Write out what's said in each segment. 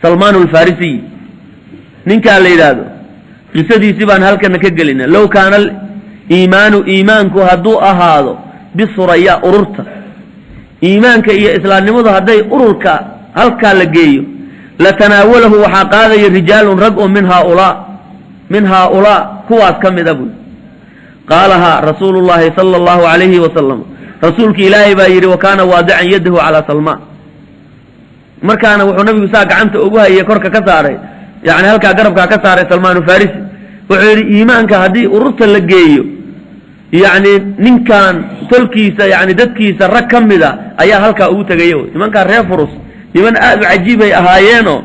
Salmaan Alfarisiy ninkaa la yidhaahdo, qisadiisii baan halkana ka gelina. Low kaana aliimaanu, iimaanku hadduu ahaado, bisuraya, ururta, iimaanka iyo islaamnimadu hadday ururka halkaa la geeyo, latanaawalahu, waxaa qaadaya, rijaalun, rag oo min haaulaa, min haaulaa, kuwaas ka mid a buy. Qaalahaa rasuulu llaahi sala allahu calayhi wasalam, rasuulki Ilaahay baa yidhi. Wa kaana waadican yadahu calaa Salmaan, markaana wuxuu nabigu saa gacanta ugu hayay, korka ka saaray, yani halkaa garabkaa ka saaray Salmaanu Farisi. Wuxuu yidhi, iimaanka haddii ururta la geeyo, yacni ninkan tolkiisa, yani dadkiisa rag ka mida ayaa halkaa ugu tegaya. Wy nimankaa reer Furus niman aada u cajiibay ahaayeenoo,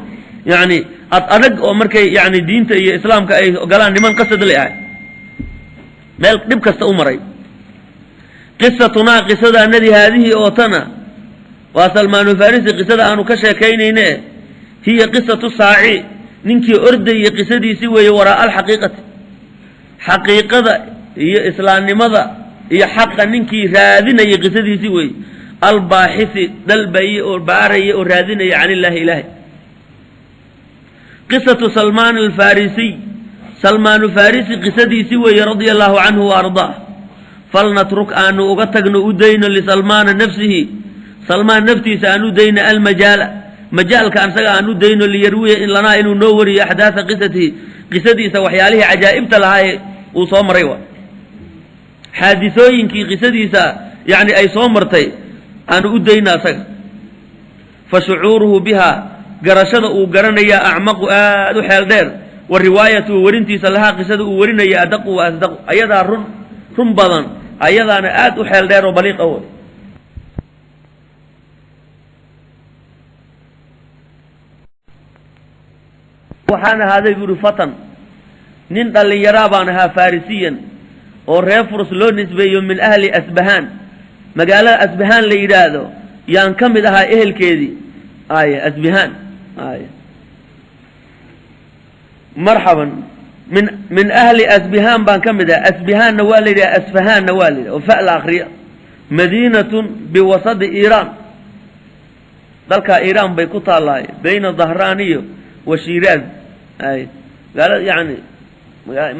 yani ad adag oo markay yani diinta iyo islaamka ay galaan niman qasad le ahay, meel dhib kasta u maray. Qisatunaa, qisadaanadii, haadihii oo tana waa Salmaanu Farisi qisada aanu ka sheekaynayne, hiya qisatu saaci, ninkii ordayey qisadiisii weeye, waraa alxaqiiqati, xaqiiqada iyo islaamnimada iyo xaqa ninkii raadinayay qisadiisii weeye, albaaxisi, dalbaye oo baaraya oo raadinaya, can illaahi, ilaahay. Qisatu Salmaan Alfarisiy, Salmaanu Farisi qisadiisii weeye, radia allahu canhu wa ardaah. Falnatruk, aanu uga tagno, u dayno, lisalmaana nafsihi, Salmaan naftiisa aan u dayno, almajaala, majaalka ansaga aan u dayno, liyarwiya in lanaa, inuu noo wariyo, axdaatha qisatihi, qisadiisa waxyaalihii cajaa'ibta lahaa ee uu soo maray, wa xaadisooyinkii qisadiisa yani ay soo martay aanu u dayno asaga. Fa shucuuruhu bihaa, garashada uu garanaya, acmaqu, aada u xeel dheer, wa riwaayatuhu, werintiisa, lahaa, qisada uu warinaya, adaqu wa asdaqu, ayadaa run badan, ayadaana aada u xeel dheer oo baliiqa wey. Waxaan ahaaday, buuri, fatan, nin dhallinyaraa baan ahaa, farisiyan, oo reer Furs loo nisbeeyo, min ahli Asbahaan, magaalada Asbahaan la yidhaahdo yaan ka mid ahaa ehelkeedii. Ay Asbahaan, ay marxaban, min ahli Asbihaan baan ka mid ahaa. Asbihaanna waa la yidhaha, Asfahaanna waa la yidhaha, oo fa la akriya. Madiinatun biwasadi Iiraan, dalkaa Iiraan bay ku taallahay, bayna Dahraan iyo wa Shiiraaz. Ay magaalada, yani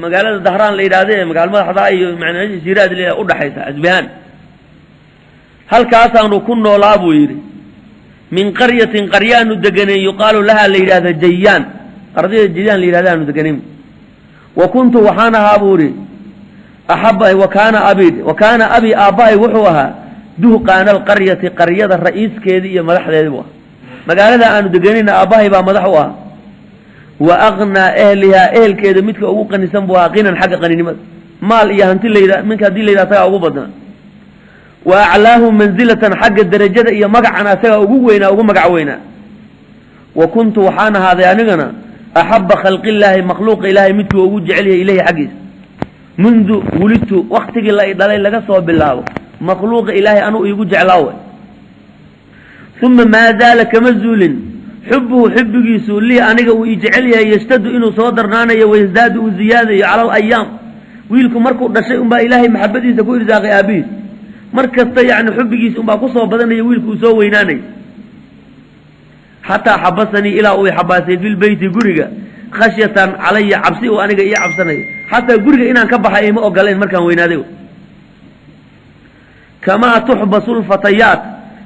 magaalada Dahraan la yidhahde, magaala madaxdaa, iyo meesha Shiiraaz la udhaxaysa Asbihaan, halkaasaanu ku noolaa, buu yidhi. Min qaryatin, qaryaanu deganeen, yuqaalu lahaa, la yidhahda, Jayaan, ardayda Jayaan la yidhahda aanu deganeyn. Wa kuntu, waxaan ahaa, buu idhi, axaba, wa kaana abi, wa kaana abi, aabbahay wuxuu ahaa duhqaana alqaryati, qaryada ra'iiskeedii iyo madaxdeedii buu ahaa. Magaalada aanu deganayna aabbahay baa madax u ahaa. Wa aqnaa ehlihaa, ehelkeeda midka ugu qanisan buu ahaa, qinan, xagga qaninimada, maal iyo hanti layidha minka haddii la yidhaha asagaa ugu badnaa. Wa aclaahu mansilatan, xagga derajada iyo magacana asagaa ugu weynaa, ugu magac weynaa. Wa kuntu, waxaan ahaaday anigana, axabba khalqillaahi, makhluuqa Ilaahay midkuu ugu jecel yahay, ilayhi, xaggiisa, mundu wulidtu, waktigii la i dhalay laga soo bilaabo, makhluuqa Ilaahay anuu iigu jeclaa way. Uma maa zaala, kama zuulin, xubuhu, xubbigiisu, lii, aniga uu i jecel yahay, yashtadu, inuu soo darnaanayo, wayasdaadu, uu ziyaadayo, cala alayaam. Wiilku markuu dhashay unbaa Ilaahay maxabadiisa ku irsaaqay aabbihiis, mar kasta yacni xubbigiisa unbaa kusoo badanaya, wiilku uu soo weynaanayo, xataa xabasanii, ilaa uu xabaasay, filbeyti, guriga, khashyatan calaya, cabsi uu aniga ii cabsanayo. Xataa guriga inaan ka baxay ima ogoleen markaan weynaaday. Kamaa tuxbasu lfatayaat,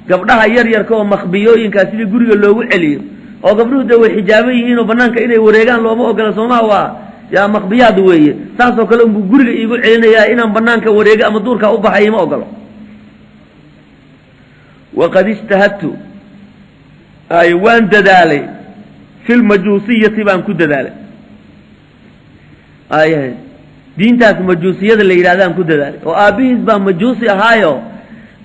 gabdhaha yar yarka oo makhbiyooyinkaa sidii guriga loogu celiyo, oo gabdhuhu dee way xijaaban yihiin oo banaanka inay wareegaan looma ogola, soomaha? Waa yaa makhbiyaad weeye. Saasoo kale unbuu guriga iigu celinayaa, inaan banaanka wareego ama duurkaa u baxay ima ogolo. Waqad ijtahadtu, ay waan dadaalay, fi lmajuusiyati baan ku dadaalay, ay diintaas majuusiyada la yidhahdaan ku dadaalay, oo aabbihiis baa majuusi ahaayo,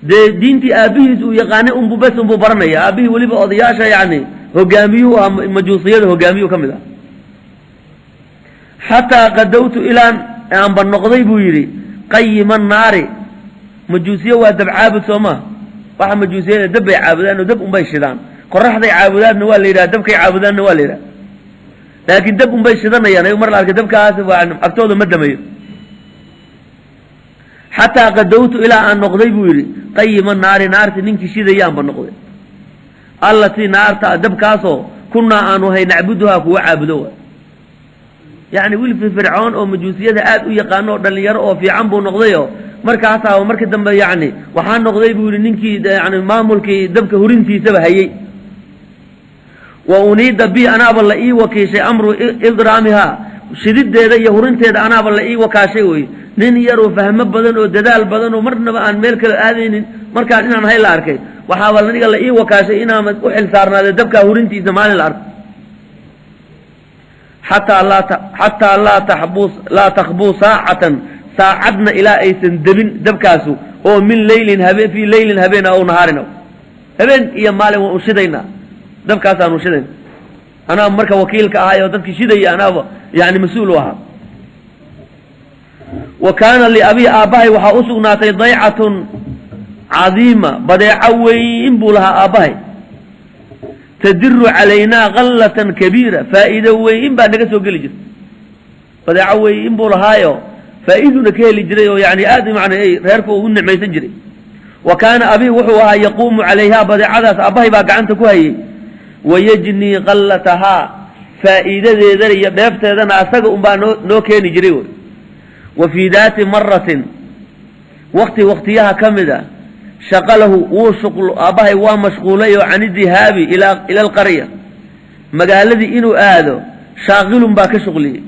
dee diintii aabbihiis uu yaqaanay unbu bes unbuu baranaya. Aabbihii weliba odayaasha yacni hogaamiyuhu ahaa, majuusiyada hogaamiyuhu ka mid ah. Xataa qadawtu, ilaan aanba noqday, buu yidhi, qayima naari. Majuusiye waa dab caabud, soo maha? Waxa majuusiyada dab bay caabudaan oo dab unbay shidaan. Qoraxday caabudaanna waa la yidhaha, dabkay caabudaanna waa la yidhaha, laakiin dab unbay shidanayaan. Ayagu mar la arkay dabkaas waa agtooda ma damayo. Xataa qadawtu, ilaa aan noqday, buu yidhi, qayima naari, naarti ninkii shidayaanba noqday, allatii, naarta, dabkaasoo, Kunnaa aanu ahay nacbuduhaa kuwa caabudo wa. Yacni wiil firfircoon oo majuusiyada aad u yaqaano oo dhallinyaro oo fiican buu noqdayo. Markaasaa markii dambe yacni waxaa noqday buu yidhi ninkii yani maamulkii dabka hurintiisaba hayey. Wa uniida bi, anaaba la ii wakiishay, amru idraamihaa, shidideeda iyo hurinteeda anaaba la ii wakaashay wey. Nin yaroo fahmo badan oo dadaal badan oo marnaba aan meel kale aadaynin markaan inaan hay la arkay, waxaaba aniga la ii wakaashay inaama u xil saarnaade dabkaa hurintiisa maalin la arko, xataa laa takbuu saacatan, saacadna ilaa aysan debin dabkaasu oo min leylin habeen, fii leylin habeen, aw nahaarin, aw habeen iyo maalin waan u shidaynaa, dabkaasaanu shidayna. Anaa marka wakiilka ahay oo dadki shidaya, anaaba yani mas-uul u ahaa. Wa kaana liabii, aabbahay waxaa u sugnaatay, daycatun cadiima, badeeco weyn buu lahaa aabbahay. Tadiru calaynaa kallatan kabiira, faa'iido weyn baa naga soo geli jirta. Badeeco weyn buu lahaayo faa'iiduna ka heli jiray oo yani aad macna ay reerku ugu nicmaysan jiray. Wa kaana abii wuxuu ahaa yaquumu calayhaa, badeecadaas aabbahay baa gacanta ku hayay. Wayajnii kallatahaa, faa'iidadeedana iyo dheefteedana asaga unbaa noo keeni jiray wy. Wa fii daati maratin, wakti waktiyaha ka mid a, shaqalahu wuu shuql aabbahay waa mashquulay oo can idihaabi ila alqarya, magaaladii inuu aado shaaqilun baa ka shuqliyey.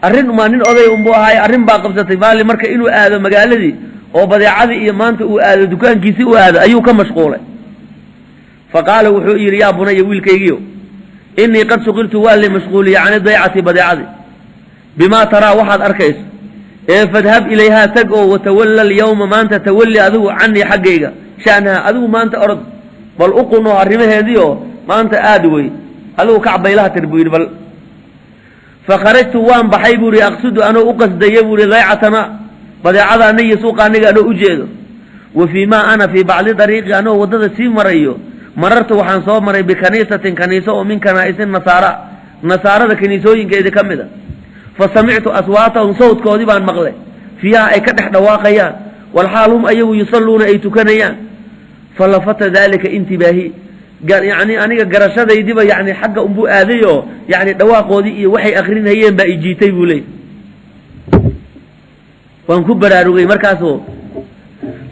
Arrin maa nin oday unbuu ahaay, arrin baa qabsatay maali. Marka inuu aado magaaladii oo badeecadii iyo maanta uu aado dukaankiisii u aado ayuu ka mashquulay. Fa qaala, wuxuu yidhi: "Yaa bunaya, wiilkaygiyo, innii qad shuqiltu, waa lay mashquuliyey, cani daycati, badeecadii, bimaa taraa, waxaad arkayso ee fadhab ilayhaa, tag oo watawalla alyawma, maanta tawalli adigu, canii, xaggayga, sha'naha, adigu maanta orod bal uqun oo arrimaheedii oo maanta aad wey, adigu kac baylaha tir," buu yidhi. Bal fakharajtu, waan baxay buu ihi, aqsudu, anoo u qasdaya buu ihi, daycatana, badeecada aniga iyo suuqa aniga anoo ujeedo. Wa fii maa ana fii bacdi dariiqi, anoo waddada sii marayo, marartu, waxaan soo maray, bikaniisatin, kaniiso oo min kanaa'isi nasaara, nasaarada kaniisooyinkeedii ka mid a. Fa samictu aswaatahum, sawdkoodii baan maqlay, fiiha, ay ka dhex dhawaaqayaan, walxaal hum ayagu yusalluuna, ay tukanayaan. Falafata daalika intibaahi, yani aniga garashadaydiba yani xagga unbuu aaday oo yani dhawaaqoodii iyo waxay akrinayeen baa ijiitay buu leeyay. Waan ku baraarugay markaasoo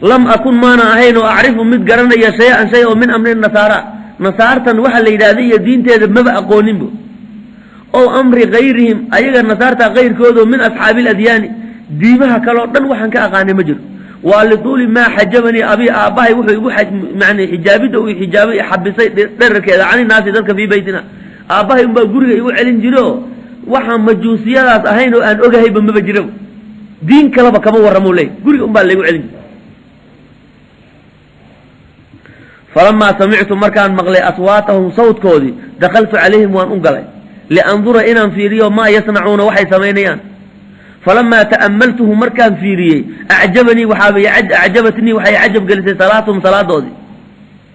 lam akun, maana ahayn oo acrifu, mid garanaya, shay-an, shay oo min amri nasaara, nasaartan waxa la yidhahda iyo diinteeda maba aqooninbo, ow amri kayrihim, ayaga nasaarta kayrkoodoo, min asxaabi aladyaani, diimaha kaleo dhan waxaan ka aqaanay ma jiro. Waa lituuli maa xajabanii abii, aabbahay wuxuu igu man xijaabidda uu xijaabay, xabisay dherarkeeda, cani naasi, dadka, fii beytina, aabbahay unbaa guriga igu celin jiro. Waxaan majuusiyadaas ahayn oo aan ogahayba maba jiraba, diin kaleba kama warramo leey, guriga unbaa laygu celin jira. Falamaa samictu, markaan maqlay, aswaatahum, sawdkoodii, dakaltu calayhim, waan u galay, liandura, inaan fiiriyo, maa yasnacuuna, waxay samaynayaan. Falamaa ta'ammaltuhum, markaan fiiriyey, acjabanii, waxaaba acjabatnii, waxay cajab gelisay, salaatuhum, salaadoodii,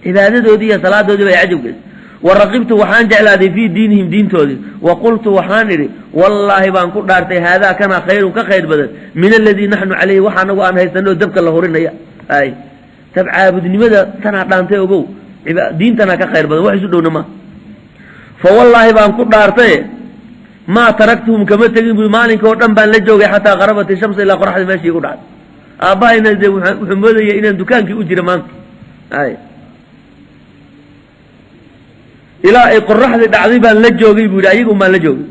cibaadadoodii iyo salaadoodii bay cajab gelisay. Wa raqibtu, waxaan jeclaaday, fii diinihim, diintoodii. Wa qultu, waxaan idhi: "Wallaahi baan ku dhaartay, haadaa kana khayrun, ka khayr badan, min aladii naxnu calayhi, waxa anagu aan haysanoo dabka la hurinaya ay tab caabudnimada tanaa dhaantay. Ogow, diintanaa ka khayr badan, wax isu dhowna maa." Fa wallaahi baan ku dhaartaye, maa taraktuhum, kama tegin bui, maalinka oo dhan baan la joogay, xataa qarabat ishamsa, ilaa qoraxda meeshii igu dhacday. Aabbahayna dee wuxuu moodaya inaan dukaankii u jira maanta ay. Ilaa ay qoraxdii dhacday baan la joogay buu yidhi, ayaga un baan la joogay.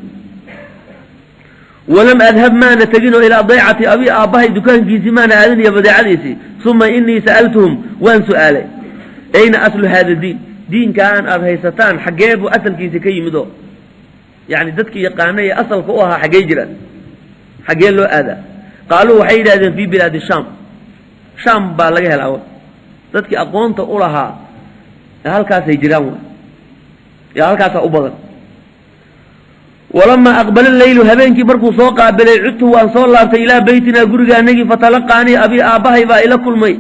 Walam adhab, maana teginoo, ilaa daycati abi, aabbahay dukaankiisii maana aadin iyo badeecadiisii. Uma inii sa'altuhum, waan su'aalay: "Ayna aslu hada diin? Diinkaan aad haysataan xaggee buu asalkiisi ka yimid?" Oo yani dadkii yaqaana ee asalka u ahaa xaggee jiraan, xaggee loo aadaa? Qaaluu, waxay yidhahdeen: "Fii bilaadi shaam." Shaam baa laga helaa. Dadkii aqoonta u lahaa halkaasay jiraan w, yaa halkaasaa u badan. Walamaa aqbala leylu, habeenkii markuu soo qaabilay, cudtu, waan soo laabtay, ilaa beytinaa, gurigaanagii. Fatalaqaanii abii, aabbahay baa ila kulmay,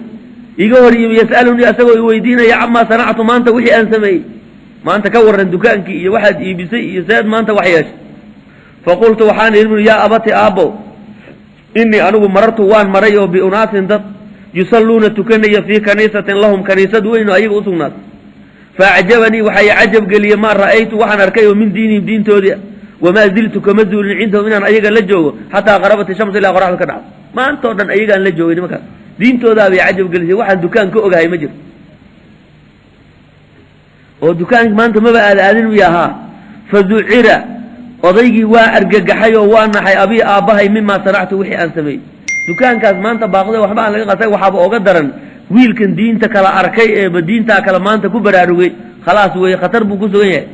iga hor yimi, yas'alunii, asagoo i weydiinaya, camaa sanactu, maanta wixii aan sameeyey. Maanta ka warran dukaankii iyo waxaad iibisay iyo seed maanta wax yeeshay? Faqultu, waxaan idhi buri: "Yaa abati, aabbow, innii anigu marartu, waan maray oo, biunaasin, dad, yusalluuna, tukanaya, fii kaniisatin lahum, kaniisad weyn oo ayaga u sugnaatay. Faacjabanii, waxaa i cajab geliyey, maa ra'aytu, waxaan arkay oo min diinihim, diintoodii. Wamaa ziltu, kama zuulin, cindahum, inaan ayaga la joogo, xataa qarabat shamsu, ilaa qoraxdu ka dhacdo. Maantao dhan ayagaan la joogay nimankaas, diintoodaabay cajab gelisay. Waxaan dukaan ka ogahay ma jiro oo dukaanka maanta maba aada aadin u yahaa. Faducira, odaygii waa argagaxay oo waa naxay, abii, aabbahay, mimaa sanactu, wixii aan sameeyey. Dukaankaas maanta baaqday, waxba aan laga qatay. Waxaaba oga daran wiilkan diinta kala arkay eeba diintaa kale maanta ku baraarugay. Khalaas weeye, khatar buu ku sugan yahay.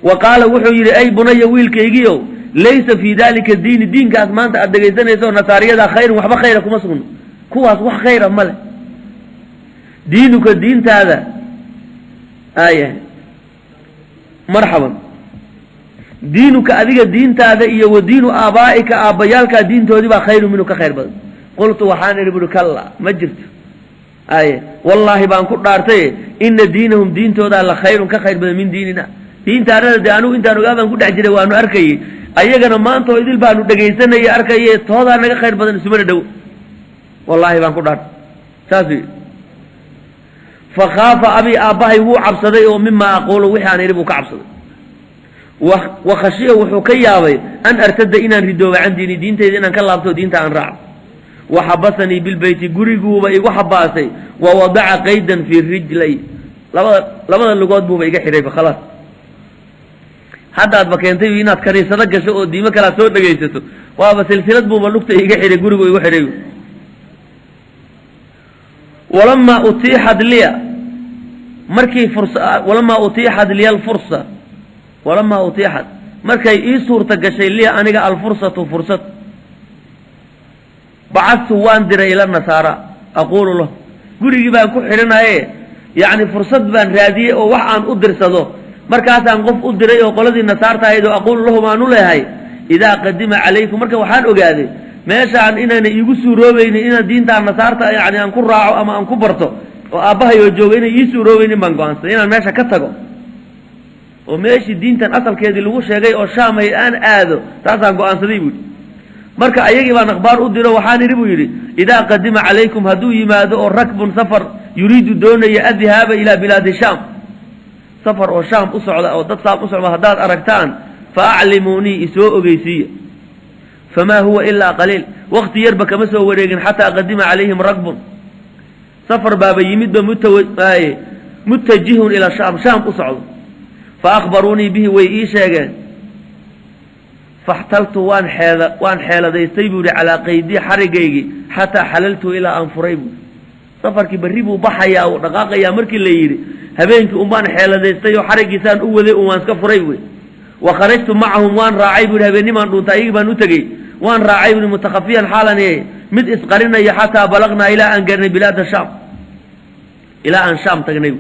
Wa qaala, wuxuu yidhi: "Ay bunaya, wiilkaygiiow, laysa fii dalika diini, diinkaas maanta aad dhegaysanayso nasaariyadaa, khayrun, waxba khayra kuma sugno. Kuwaas wax khayra ma leh. Diinuka, diintaada aya, marxaban, diinuka, adiga diintaada, iyo wa diinu aabaa'ika, aabbayaalkaa diintoodii baa, khayru minhu, ka khayr badan." Qultu, waxaan idhi buhi: "Kalla, ma jirto. Aye, wallaahi baan ku dhaartay, ina diinahum, diintoodaa, la khayrun, ka khayr badan, min diinina, diintaanada. Dee anugu intaan ogaa baan ku dhex jiray, waanu arkayey. Ayagana maanta oo idil baanu dhegaysanayay, arkaye, toodaa naga khayr badan, isumana dhow. Wallaahi baan ku dhaartay." Saasuu yidhi. Fakhaafa abii, aabbahay wuu cabsaday oo mimaa aquulu, wixii aan idhi buu ka cabsaday. Wa khashiya, wuxuu ka yaabay, an artada, inaan ridooba, can diini, diintayda inaan ka laabto, diinta aan raaco. Wa xabasanii bilbeyti, guriguuba igu xabaasay. Wa wadaca qaydan fii rijlay, labada lugood buuba iga xidhayba. Khalaas, haddaadba keentay inaad kaniisado gasho oo diimo kalaad soo dhegaysato, waaba silsilad buuba lugta iga xidhay, gurigu igu xidhay. Walamaa utiixat liya, markii fursa, walamaa utiixat liya alfursa, walamaa utiixat, markay ii suurta gashay, liya, aniga, alfursatu, fursad, bacadtu, waan diray, ila nasaara, aquulu lahu. Gurigii baan ku xidhanaye, yacni fursad baan raadiyey oo wax aan u dirsado. Markaasaan qof u diray oo qoladii nasaarta ahayd oo aquulu lahum, aan u leehay: "Idaa qadima calaykum." Marka waxaan ogaaday meeshaan inaana iigu suuroobaynin inaan diintaan nasaarta yani aan ku raaco ama aan ku barto oo aabbahay oo joogo inay ii suuroobaynin baan go'aansaday inaan meesha ka tago oo meeshii diintan asalkeedii lagu sheegay oo Shaamay aan aado. Taasaan go'aansaday, buu yidhi. Marka ayagii baan akhbaar u diro. Waxaan idhi, buu yidhi: "Idaa qadima calaykum, hadduu yimaado oo rakbun, safar, yuriidu, doonaya, adhaaba ilaa bilaadi shaam, safar oo Shaam u socda oo dad Shaam u socda haddaad aragtaan, fa aclimuunii, isoo ogeysiiya." Famaa huwa ilaa qaliil, waqti yarba kama soo wareegin, xataa qadima calayhim rakbun, safar baaba yimidba, mutajihun ilaa Shaam, Shaam u socdo. Fa akhbaruunii bihi, way ii sheegeen. Faxtaltu, waan xeeladaystay, buu yihi, calaa qaydii, xarigaygii, xataa xalaltu, ilaa aan furay, buu. Safarkii berri buu baxayaa, uu dhaqaaqayaa markii la yidhi, habeenkii unbaan xeeladaystay oo xariggiisaan u waday un waan iska furay buy. Wa kharajtu macahum, waan raacay, buu yidhi. Habeennimaan dhuuntay, ayagii baan u tegey, waan raacay, buhi, mutakhafiyan, xaalan mid isqarinaya, xataa balaqnaa, ilaa aan gaarnay, bilaada Shaam, ilaa aan Shaam tagnay.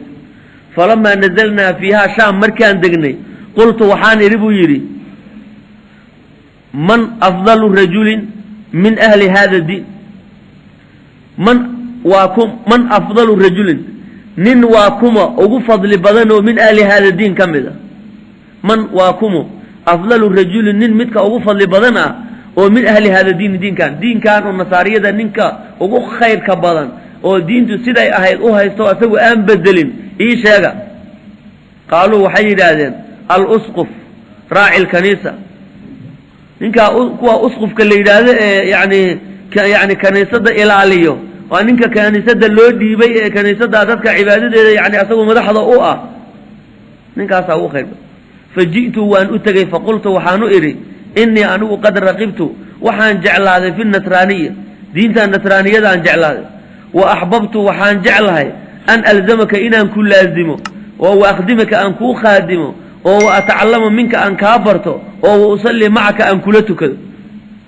Falamaa nazalnaa fiihaa, Shaam markaan degnay, qultu, waxaan idhi, buu yidhi: "Man afdalu rajulin min ahli hada diin? Man waa ku man afdalu rajulin, nin waa kuma ugu fadli badan oo min ahli hada diin ka mid a? Man waa kumo afdalu rajulin, nin midka ugu fadli badan ah oo min ahli hada diini, diinkan oo nasaariyada, ninka ugu khayrka badan oo diintu siday ahayd u haysto, isagu aan bedelin, ii sheega." Qaaluu, waxay yidhaahdeen: "Alusquf raaci lkaniisa." Ninkaa kuwa usqufka la yidhaahdo ee yani kaniisada ilaaliyo, waa ninka kaniisada loo dhiibay ee kaniisada dadka cibaadadeeda yani asagu madaxda u ah, ninkaasaa ugu khayr badan. Fa ji'tu, waan u tegey. Faqultu, waxaan u idhi: "Innii, anigu, qad raqibtu, waxaan jeclaaday, fi nasraaniya, diinta nasraaniyadaan jeclaaday. Wa axbabtu, waxaan jeclahay, an alzamaka, inaan ku laazimo, oo wa akhdimaka, aan kuu khaadimo, oo wa atacallama minka, aan kaa barto, oo wa usallii macaka, aan kula tukado."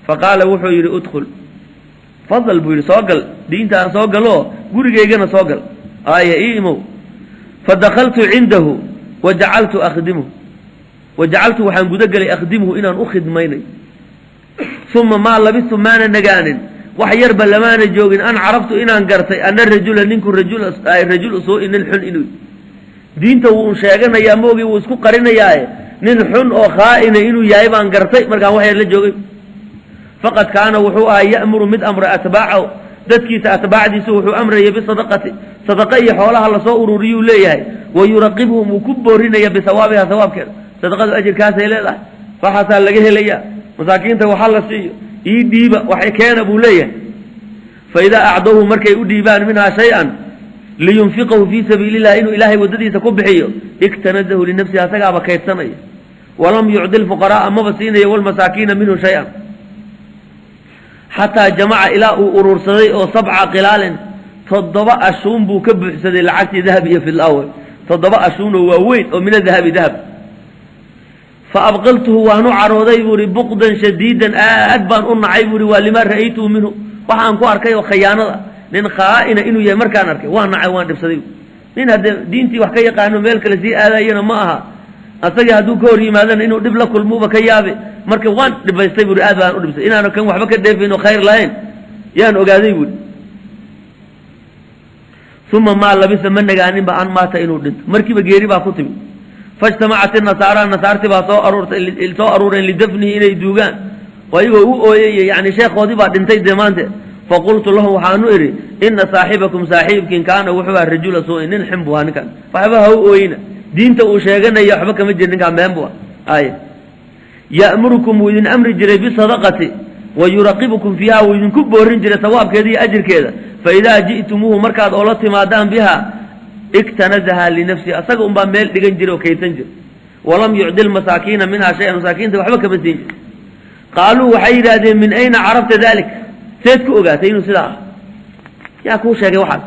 Faqaala, wuxuu yidhi: "Udkhul, fadal," buu yidhi, "soo gal, diintaan soo galo, gurigaygana soo gal, aaya ii imow." Fadakaltu cindahu wa jacaltu akhdimhu, wa jacaltu, waxaan guda gelay, akhdimhu, inaan u khidmaynayo. Uma maa labistu, maana nagaanin, wax yarba lamaana joogin, an caraftu, inaan gartay, ana rajula, ninku, rajul suu-in, nin xun inuu, diinta wuu sheeganayaa maogii, wuu isku qarinayaaye, nin xun oo khaa'ina inuu yahay baan gartay markaan wax yar la joogay. Faqad kaana, wuxuu ahaa, ya'muru, mid amra, atbaacahu. Dadkiisa atbaacdiisa wuxuu amrayay bisadaqati, sadaqa iyo xoolaha lasoo ururiyuu leeyahay. Wa yuraqibhum, wuu ku boorinaya, bisawaabiha, sawaabkeeda. Sadaqadu ajirkaasay leedahay, waxaasaa laga helaya, masaakiinta waxa la siiyo, ii dhiiba, waxay keena buu leeyahay. Fa idaa acdowhu, markay u dhiibaan, minhaa shay-an liyunfiqahu fii sabiili illah, inuu ilaahay waddadiisa ku bixiyo, iktanazahu linafsihi, asagaaba kaydsanaya. Walam yucdi lfuqaraaa, maba siinayo, walmasaakiina minhu shay-an, xataa jamaca, ilaa uu urursaday oo sabca qilaalin, 7 ashuun buu ka buuxsaday lacagtii dahab iyo fidlaawe, 7 ashuun oo waaweyn oo min adahabi, dahab. Fa abqaltuhu, waan u carooday buu ihi, buqdan shadiidan, aad baan u nacay buu ihi. Waa limaa ra'aytuhu minhu, waxaan ku arkay oo khayaanada, nin khaa'ina inuu yahay markaan arkay waan nacay, waan dhibsaday. Nin haddee diintii wax ka yaqaano meel kale sii aadayana ma aha, asagii hadduu ka hor yimaadana inuu dhib la kulmuuba ka yaabe. Marka waan dhibaystay buuri, aad baan u dhibsay, inaanu kan waxba ka dheefayn oo khayr lahayn yaan ogaaday buuri. Uma maa labisa, ma nagaaninba, an maata, inuu dhinto. Markiiba geeri baa ku timi. Faijtamacat inasaara, nasaartii baa soo aruurtay, soo aruureen, lidafnihi, inay duugaan oo ayagoo u ooyay, yani sheekhoodii baa dhintay dee maante. Faqultu lahum, waxaanu idhi: ina saaxibakum, saaxiibkin, kaana, wuxuu aha, rajula suu'in, nin xun buu ahaa ninkan, waxba ha u ooyina, diinta uu sheeganaya waxba kama jir, ninkaan been buu ah. Ay ya'murukum, wuu idin amri jiray, bisadaqati, wa yuraqibukum fiiha, wuu idinku boorin jiray sawaabkeeda iyo ajirkeeda. Faidaa ji'tumuuhu, markaad oola timaadaan, biha, iktanazahaa linafsihi, asaga unbaa meel dhigan jiray oo kaydsan jiray. Walam yucdi lmasaakiina minhaa shay-an, masaakiinta waxba kama siin jir. Qaaluu, waxay yidhaahdeen: min ayna carabta dalik? Seed ku ogaatay inuu sidaa ah? Yaa kuu sheegay waxaas?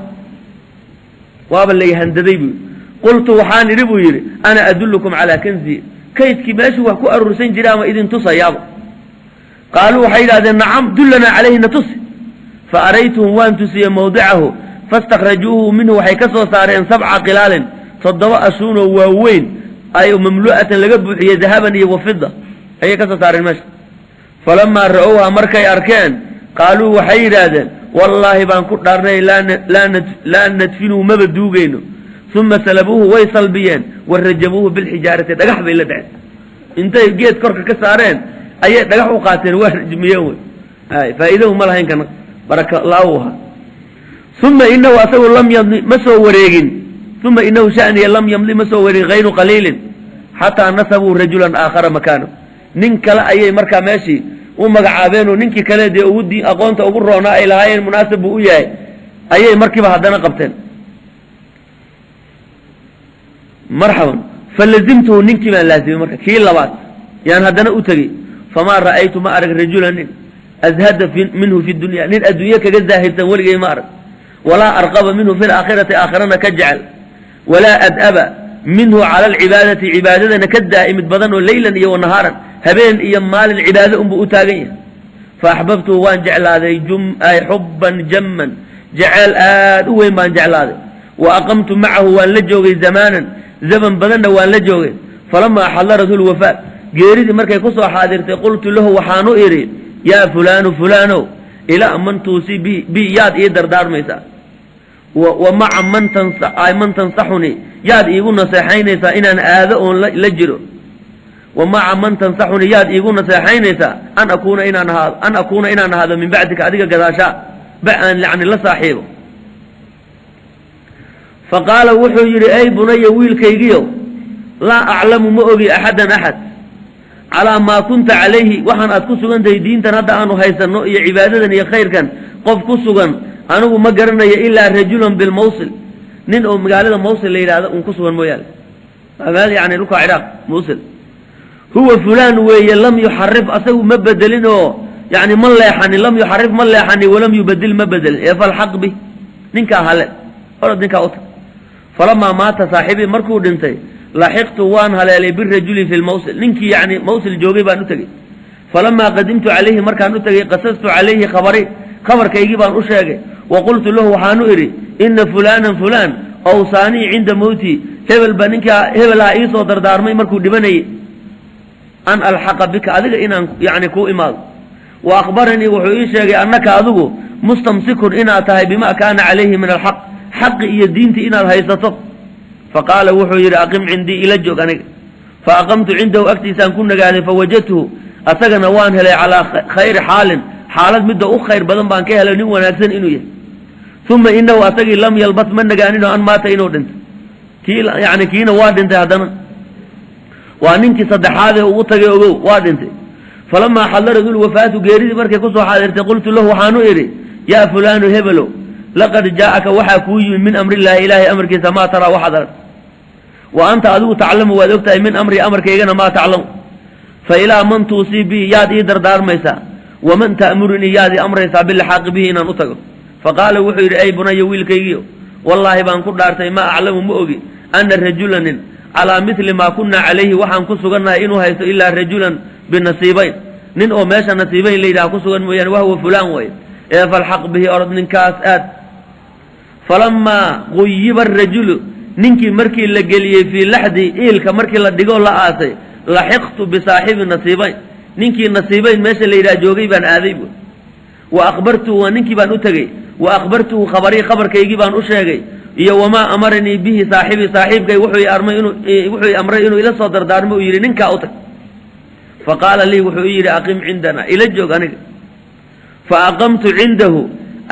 Waaba layhandaday buu yidhi. Qultu, waxaan idhi buu yidhi: ana adullukum calaa kanzi, kaydkii meeshuu wax ku aruursan jira ama idin tusayaaba. Qaaluu, waxay yidhahdeen: nacam, dullanaa calayhi, na tusi. Fa araytuhum, waan tusiyey, mawdicahu. Fastakhrajuuhu minhu, waxay ka soo saareen, sabca qilaalin, 7 ashuunoo waaweyn ay mamlu'atan, laga buuxiyey, dahaban iyo wafida ayay ka soo saareen meesha. Falamaa ra'owha, markay arkeen, qaaluu, waxay yidhaahdeen: wallaahi baan ku dhaarnay, laa nadfinuhu, maba duugayno. Uma salabuuhu, way salbiyeen, wa rajamuuhu bilxijaarati, dhagax bay la dhaceen. Intay geed korka ka saareen ayay dhagax u qaateen, waa rajmiyeen. Wey ay faa'iidahu ma lahayn, kan baraka laawu ahaa. Uma inahu, asagu, lam yamdi, ma soo wareegin. Uma inahu, shaniya, lam yamdi, ma soo wareegin hayru qaliilin, xataa nasabuu rajulan aakhara makaanahu. Nin kale ayay markaa meeshii u magacaabeenoo ninkii kale dee ugu di aqoonta ugu roonaa ay lahaayeen munaasib buu u yahay ayay markiiba haddana qabteen. Marxaban. Falazimtuhu, ninkii baan laazimay. Marka kii labaad yaan haddana u tegey. Famaa ra'aytu, ma arag, rajulan, nin, azhada minhu fi dunya, nin adduunye kaga zaahidsan weligay ma arag, walaa arqaba minhu fi laakhirati, aakhirana ka jecel, walaa ad'aba minhu cala alcibaadati, cibaadadana ka daa'imid badan oo leylan iyo wanahaaran, habeen iyo maalin cibaado unbuu u taagan yahay. Fa axbabtuhu, waan jeclaaday, xubban jamman, jeceel aad u weyn baan jeclaaday. Wa aqamtu macahu, waan la joogay, zamaanan, zaman badanna waan la joogay. Falamaa xadarathu lwafaat, geeridii markay ku soo xaadirtay, qultu lahu, waxaanu idhi: yaa fulaanu, fulaanow, ilaa man tuusi bi, yaad ii dardaarmaysaa? Wa maca man tansaxunii, yaad iigu naseexaynaysaa inaan aado oon la jiro? Wa maca man tansaxunii, yaad iigu naseexaynaysaa, an akuuna, inaan ahaado, an akuuna, inaan ahaado, min bacdika, adiga gadaashaa ba aan yani la saaxiibo? Fa qaala, wuxuu yidhi: ay bunaya, wiilkaygiyo, laa aclamu, ma ogi, axadan, axad, calaa maa kunta calayhi, waxaan aad ku sugan tahay, diintan hadda aanu haysanno iyo cibaadadan iyo khayrkan, qof ku sugan anigu ma garanayo, ilaa rajulan bilmawsil, nin oo magaalada mawsil la yidhahdo un ku sugan mooyaane. Waa meel yani dhulka Ciraaq, Mawsil. Huwa fulaan weeye. Lam yuxarif, asagu ma bedelin oo yani ma leexanin. Lam yuxarif, ma leexanin, walam yubadil, ma bedelin. Ee falxaq bi, ninkaa hale, orod ninkaa u tag. Falamaa maata saaxibii, markuu dhintay, laxiqtu, waan haleelay, birajuli fi lmawsil, ninkii yani mawsil joogay baan u tegey. Falamaa qadimtu calayhi, markaan u tegey, qasastu calayhi khabari, khabarkaygii baan u sheegay. Wa qultu lahu, waxaanu idhi: ina fulaanan, fulaan, awsaanii cinda mowtii, hebel baa ninkaa hebel aha iisoo dardaarmay markuu dhibanayay, an alxaqa bika, adiga inaan yani kuu imaado. Wa akhbaranii, wuxuu ii sheegay, annaka, adigu, mustamsikun, inaad tahay, bima kaana calayhi min alxaq, xaqi iyo diintii inaad haysato. Faqaala, wuxuu yidhi: aqim cindii, ila joog aniga. Fa aqamtu cindahu, agtiisaan ku nagaaday. Fawajadtuhu, asagana waan helay, calaa khayri xaalin. Xaalad midda u khayr badan baan ka helay, nin wanaagsan inuu yahay. Uma inahu asagii lam yalbas ma nagaaninoo an maata inuu dhinto. Kii yani kiina waa dhintay. Haddana waa ninkii saddexaadee ugu tagay, ogow, waa dhintay. Falamaa xadarat lwafaatu, geeridii markay kusoo xaadirtay, qultu lahu, waxaanu idhi: yaa fulaanu, hebelow, laqad jaa'aka, waxaa kuu yimid, min amrillaahi, ilaahay amarkiisa, maa taraa, waxaad aragto. Wa anta, adigu, taclamu, waad ogtahay, min amri, amarkaygana, maa taclamu. Fa ilaa man tuusii bi, yaad ii dardaarmaysaa? Waman ta'murunii, yaad ii amraysaa, bilixaaqi bihi, inaan u tago? Faqaala, wuxuu yidhi: ay bunaya, wiilkaygiio, wallaahi baan ku dhaartay, maa aclamu, ma ogi, ana rajulanin calaa mithli maa kunaa calayhi, waxaan ku sugannahay inuu haysto, ilaa rajulan binasiibayn, nin oo meesha nasiibayn la yidhaha ku sugan mooyaane. Wahwa fulaan way ee falxaq bihi, orod ninkaas aad. Falamaa quyiba arajulu, ninkii markii la geliyey, fii laxdi, iilka markii la dhigoo la aasay, laxiqtu bisaaxibi nasiibayn, ninkii nasiibayn meesha la yidhaha joogay baan aaday bu. Wa akhbartuhu, waa ninkii baan u tegey, wa akhbartuhu khabarii, khabarkaygii baan u sheegay, iyo wamaa amaranii bihi saaxibii, saaxiibkay wuxuu amray inuu wuxuu amray inuu ila soo dardaarmo, uu yidhi ninkaa u tag. Fa qaala lii, wuxuu i yidhi: aqim cindana, ila joog aniga. Fa aqamtu cindahu,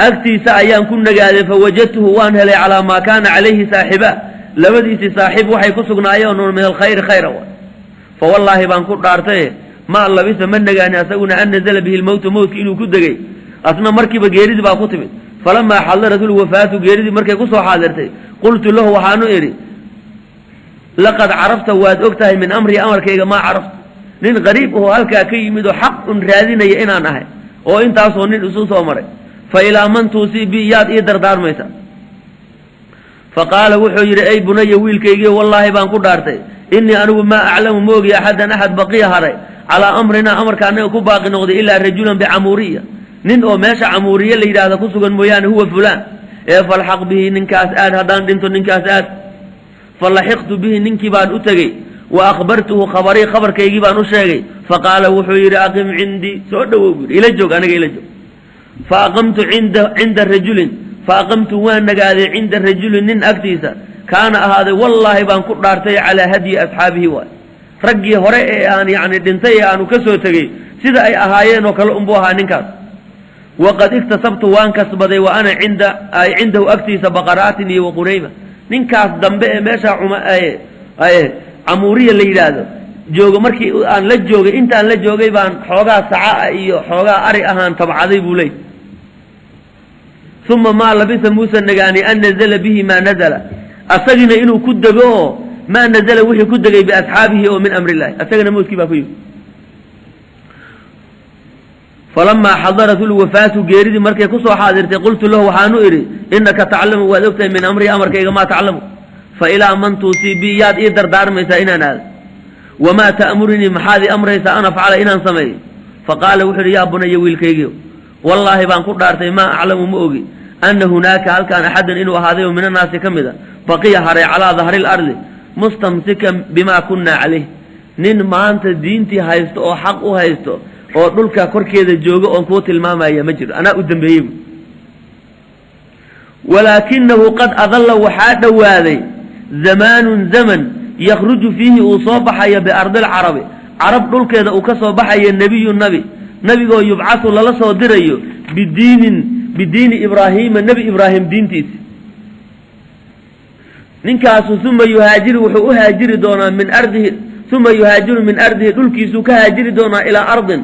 agtiisa ayaan ku nagaaday. Fawajadtuhu, waan helay, calaa maa kaana calayhi saaxibaa, labadiisii saaxiib waxay ku sugnaayeen min alkhayri, khayra wa. Fa wallaahi baan ku dhaartaye, maa labisa, ma nagaani asaguna, an nazala bihi lmowtu, mowtki inuu ku degay. Asna markiiba geeridii baa ku timid. Falamaa xadarat lwafaatu, geeridii markay kusoo xaadirtay, qultu lahu, waxaanu idhi: laqad carafta, waad og tahay, min amrii, amarkayga, maa carafta, nin qariib ahoo halkaa ka yimid oo xaq un raadinaya inaan ahay oo intaasoo nin isu soo maray. Fa ilaa man tuusii bi, yaad ii dardaarmaysa? Fa qaala, wuxuu yidhi: ay bunaya, wiilkaygiio, wallaahi baan ku dhaartay, innii anigu maa aclamu, ma ogi, axadan axad baqiya haray calaa amrinaa, amarka annaga ku baaqi noqday, ilaa rajulan bicamuuriya, nin oo meesha camuuriye la yidhaahda ku sugan mooyaane. Huwa fulaan ee falxaq bihi, ninkaas aad, haddaan dhinto ninkaas aad. Fa laxiqtu bihi, ninkii baan u tegey. Wa akhbartuhu khabarii, khabarkaygii baan u sheegay. Faqaala, wuxuu yidhi: aqim cindii, soo dhowow buu yidhi, ila joog aniga, ila joog. Fa aqamtu cinda rajulin, fa aqamtu, waan nagaaday, cinda rajulin, nin agtiisa, kaana ahaaday, wallaahi baan ku dhaartay, calaa hadyi asxaabihi, waay raggii hore ee aan yacni dhintay ee aanu ka soo tegey sida ay ahaayeen oo kale unbuu ahaa ninkaas. Waqad iktasabtu, waan kasbaday, wa ana cinda ay cindahu, agtiisa, baqaraatin iyo waqunayma. Ninkaas dambe ee meesha camuuriya la yidhaahdo joogo, markii aan la joogay, intaan la joogay baan xoogaa saca ah iyo xoogaa ari ahaan tabcaday, buu leey. Uma maa labisa, muusa nagaani, an nazla bihi maa nazala, asagina inuu ku dego oo maa nazala, wixii ku degay, biasxaabihi oo min amri illahi, asagana mowtkii baa ku yimi. Falamaa xadarat lwafaatu, geeridii markay kusoo xaadirtay, qultu lahu, waxaanu idhi: inaka taclamu, waad ogtahay, min amrii, amarkayga, maa taclamu. Fa ilaa man tuusii bi, yaad ii dardaarmaysaa inaan aado? Wamaa ta'murinii, maxaad ii amraysaa, an afcala, inaan sameeyo? Faqaala, wuxuu yidhi: yaa bunaya, wiilkaygiio, wallaahi baan ku dhaartay, maa aclamu, ma ogi, ana hunaaka, halkaan, axadan inuu ahaaday oo min annaasi ka mid a, baqiya haray, calaa dahri lardi, mustamsikan bimaa kunnaa calayh, nin maanta diintii haysto oo xaq u haysto oo dhulka korkeeda jooga oon kuu tilmaamaya ma jiro, anaa u dambeeyey bu. Walaakinahu qad adalla, waxaa dhowaaday, zamaanun, zaman, yakhruju fiihi, uu soo baxayo, biardi alcarabi, carab dhulkeeda uu ka soo baxayo, nebiyu, nabi, nabigoo yubcasu, lala soo dirayo, bidiinin, bidiini ibraahiima, nebi ibraahim diintiisi. Ninkaasu uma yuhaajiru, wuxuu u haajiri doonaa, min ardihi, uma yuhaajiru min ardihi, dhulkiisuu ka haajiri doonaa, ilaa ardin,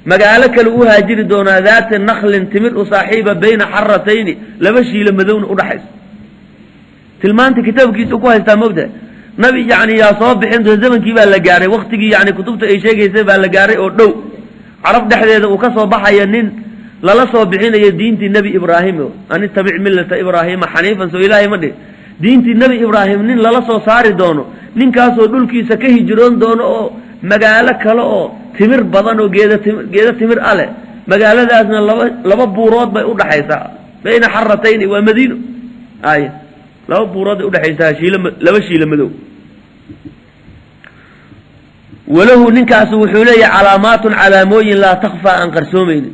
magaalo kale u haajiri doonaa, daati naklin, timir u saaxiiba, bayna xaratayni, laba shiilo madowna udhaxayso. Tilmaanta kitaabkiisa ku haystaa mogtahay, nabi yani yaa soo bixin doon, zamankii baa la gaaray, waktigii yani kutubta ay sheegaysay baa la gaaray oo dhow, carab dhexdeeda uu ka soo baxaya nin lala soo bixinayo diintii nebi ibraahim. An ittabic millata ibraahiima xaniifan, soo ilaahay ma dhihi? Diintii nebi ibraahim nin lala soo saari doono, ninkaasoo dhulkiisa ka hijroon doono oo magaalo kale oo timir badan oo geeda geedo timir a leh, magaaladaasna laba buurood bay udhaxaysaa, bayna xaratayni, waa madiino ay laba buurood bay udhexaysaa, shiilo laba shiilo madow. Walahu, ninkaasu wuxuu leeyahay, calaamaatun, calaamooyin, laa takfaa, aan qarsoomaynin.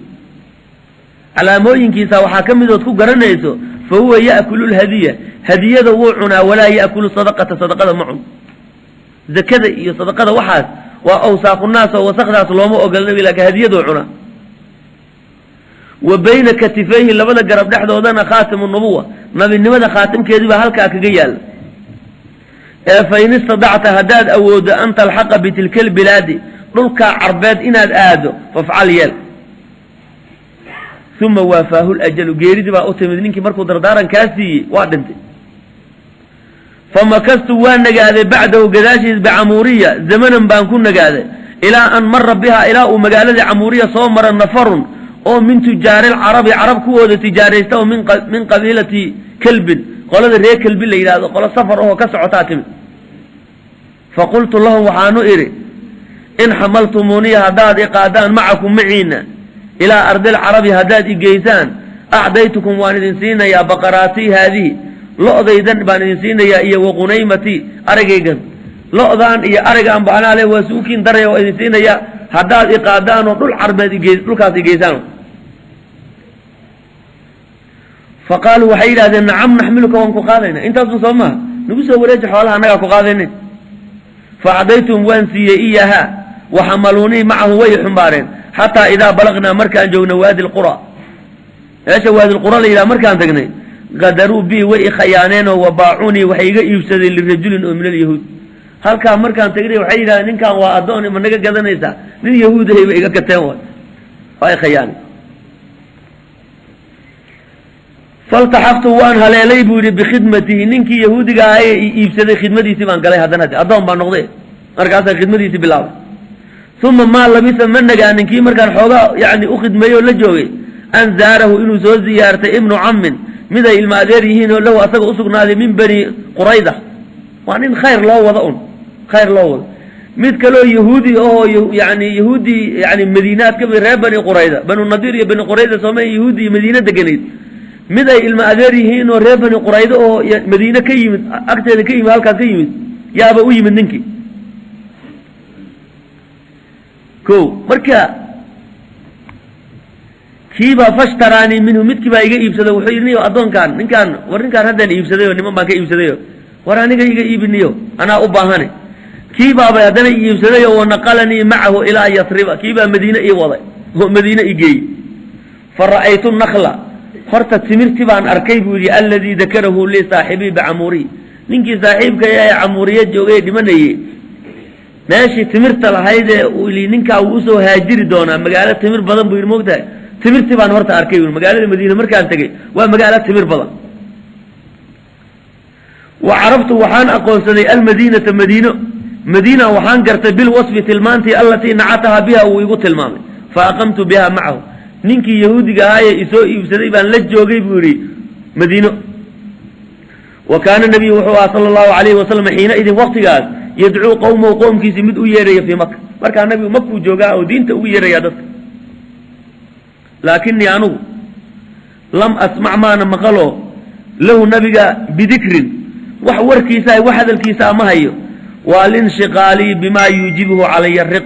Calaamooyinkiisa waxaa ka midood ku garanayso: fa huwa ya'kulu lhadiya, hadiyada wuu cunaa, walaa ya'kulu sadaqata, sadaqada ma cuno. Zakada iyo sadaqada waxaas waa awsaaqunaas oo wasakdaas looma ogola nabi, laakiin hadiyaduu cunaa. Wa bayna katifayhi, labada garab dhexdoodana, khaatimu nubuwa, nabinimada khaatimkeedii baa halkaa kaga yaalla. Ee fa in istadacta, haddaad awooddo, an talxaqa bitilka albilaadi, dhulkaa Carbeed inaad aado, fafcal, yeel. Uma waafaahu lajalu, geeridii baa u timid ninkii markuu dardaaran kaa siiyey, waa dhintay. Famakastu, waa nagaaday, bacdahu, gadaashiis, bicamuuriya zamanan baan ku nagaaday, ilaa an mara biha, ilaa uu magaaladii Camuuriya soo mara, nafarun oo min tujaari lcarabi, carab kuwooda tijaaraysta, oo min qabiilati Kalbin, qolada reer Kalbi la yidhahdo, qolo safar ahoo ka socotaa timid. Faqultu lahum, waxaanu idhi: in xamaltumuuniya, haddaad i qaadaan, macakum, maciina, ilaa ardilcarabi haddaad i geysaan, acdaytukum, waan idin siinayaa, baqaraatii haadihi, lo'daydan baan idin siinayaa, iyo waqunaymatii, aragaygan. Lo'daan iyo arigaan ba anaa le, waa suukiin daraya, waa idin siinayaa haddaad i qaadaanoo dhul Carbeed ige dhulkaas i geysaan. Fa qaaluu, waxay yidhahdeen: nacam, naxmiluka, waan ku qaadayna, intaasun soo maaha, nagu soo wareeji xoolaha, annagaa ku qaadayna. Fa acdaytuhum, waan siiyey, iyaahaa, waxamaluunii macahu, way xumbaareen, xataa idaa balaqnaa, markaan joogna, waadi lqura, meesha Waadi Lqura la yidhaha markaan tagnay, qadaruu bii, way i khayaaneenoo, wabaacunii, waxay iga iibsadeen, lirajulin oo min alyahuud. Halkaa markaan tagnay waxay yidhahdeen: ninkan waa addoon, ma naga gadanaysaa? Nin yahuudahay ba iga gateen, waay waa i khayaaneen. Faltaxaqtu, waan haleelay, buu yidhi, bikhidmatihi, ninkii yahuudiga ahaa ee i iibsaday khidmadiisii baan galay. Haddana hade addoon baan noqday, markaasaan khidmadiisii bilaabay. Uma maa labisa, ma nagaanin kii markaan xoogaa yani u khidmeeyey oo la joogay, an zaarahu, inuu soo ziyaartay, ibnu cammin, mid ay ilma adeer yihiin oo lahu, asaga usugnaaday, min Bani Qurayda. Waa nin khayr loo wado un, khayr loo wado. Mid kaloo yahuudi ahoo yani yahuudi, yani madiinaad ka mid, reer Bani Qurayda, Banu Nadiir iyo Bani Qurayda sooma, yahuudi iyo Madiine deganayd, mid ay ilma adeer yihiin oo reer Bani Qurayda oo Madiine ka yimid, agteeda ka yimid, halkaas ka yimid, yaaba u yimid ninkii ko. Marka kiibaa fashtaraanii minhu, midkii baa iga iibsaday. Wuxuu yidhi: niyo, addoonkaan, ninkaan, war ninkaan haddaan iibsadayo, niman baan ka iibsadayo, war aniga iga iibiniyo, anaa u baahane. Kii baabay haddana i iibsadayo, wanaqalanii macahu ilaa Yasriba, kiibaa Madiine ii waday oo Madiine i geeyey. Fa ra'aytu nakla, horta timirti baan arkay, buu yidhi, alladii dakarahu lii saaxibii bicamuuriy, ninkii saaxiibka ee Camuuriya joogay dhimanayey, meeshii timirta lahayd ee uu yidhi ninkaa wuu usoo haajiri doonaa, magaalo timir badan buu yidhi, moogtahay. Timirtii baan horta arkay, buu magaalada Madiine markaan tegey, waa magaalo timir badan. Wa caraftu, waxaan aqoonsaday, almadiinata, Madiino, Madiina waxaan gartay, bilwasfi, tilmaantii, allatii nacataha biha, uu igu tilmaamay. Fa aqamtu biha macahu, ninkii yahuudiga ahaayee isoo iibsaday baan la joogay, buu yidhi, Madiino. Wa kaana nabiyu, wuxuu ahaa, sala allahu alayhi wasalam, xiina idin, waqtigaas, yadcuu qowmahu, qowmkiisii mid u yeeraya, fii Maka. Markaa nabigu Makuu joogaa oo diinta ugu yeeraya dadka. Laakinii, anugu, lam asmac, maana maqalo, lahu, nabiga, bidikrin, wax warkiisa, wax hadalkiisa ma hayo. Waa linshiqaalii bimaa yuujibuhu calaya riq,